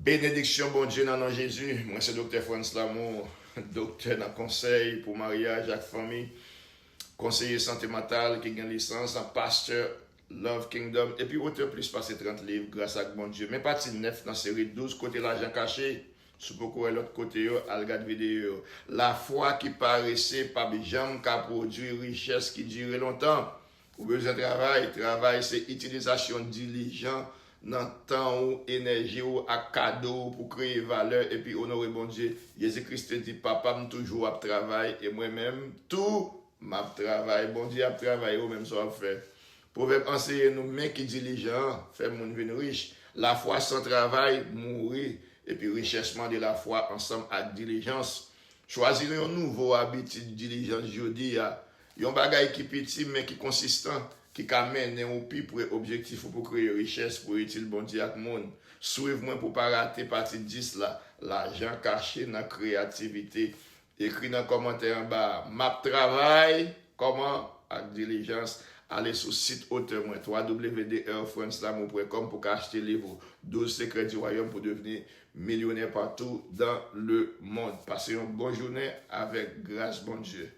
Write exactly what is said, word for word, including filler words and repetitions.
Benediksyon Bondye nan non Jezi. Mwen se Doktè Frantz Lamour, doktè nan konsèy pou maryaj ak fanmi, konseye sante mantal ki gen lisans, pastè Love Kingdom, epi otè plis pase trant liv gras ak Bondye. Men pati nèf nan seri douz kote lajan kache. Si w poko wè lòt kote yo, al gad videyo yo. Lafwa ki parese p ap janm ka pwodui richès ki dire lontan. Ou bezwen travay. Travay se itilizasyon dilijan nan tan ou, enèji ou ak kado ou pou kreye valè epi onore Bondye. Jezi Kris te di, Papa m toujou ap travay e mwen menm tou m ap travay. Bondye ap travay, ou menm sa w ap fè. Pwovèb anseye nou, men ki dilijan an fè moun vin rich. Lafwa san travay mouri, epi richès mande lafwa ansanm ak dilijans. Chwazi yon nouvo abitid dilijans jodi a. Yon bagay ki piti men ki konsistan, ki ka mennen ou pi pre objektif ou pou kreye richès pou itil Bondye ak moun. Swiv mwen pou w pa rate pati dis la, lajan kache nan kreyativite. Ekri nan kòmantè anba a, M ap travay kòman? Ak dilijans. Ale sou sit otè mwen, w w w dot frantzlamour pwen kòm, pou w ka achte liv ou, Douze secrets du royaume pour devenir millionnaire partout dans le monde. Pase yon bon jounen avèk gras Bondye.